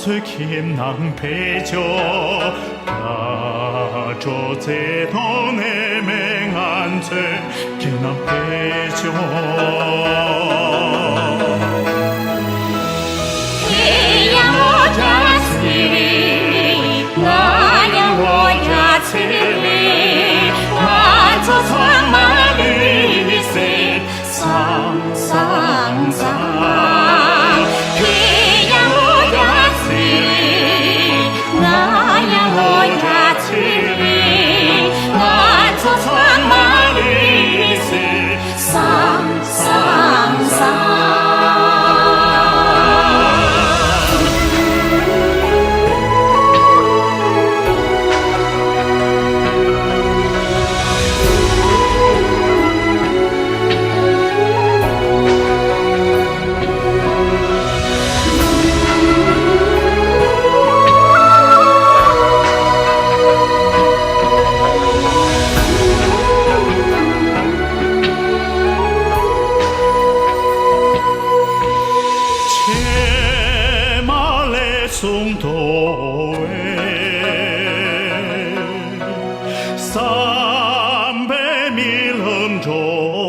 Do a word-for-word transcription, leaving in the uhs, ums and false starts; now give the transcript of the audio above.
ཚོས་ཁྱིམ་ནང་ཕེབས་ཤོག། སྐྱབས་འགྲོ་བརྩེ་གདུང་ནད་མེད་ང་ཚོས་ཁྱིམ་ནང་ཕེབས་ཤོག། ཁྱེད་ཡང་ལོ་བརྒྱ་ཚེ་རིང་། ང་ཡང་ལོ་བརྒྱ་ཚེ་རིང་། ང་ཚོ་ཚང་མ་ལུས་སེམས་བཟང་བཟང་བཟང་། ཁྱེད་ཡང་ལོ་བརྒྱ་ཚེ་རིང་། ང་ཡང་ལོ་བརྒྱ་ཚེ་རིང་། ང་ཚོ་ཚང་མ་ལུས་སེམས་བཟང་བཟང་བཟང་། ཕྱེ་མ་ལས་གསུང་དོ་བས། བསམ་པའི་རྨི་ལམ་འགྲོ།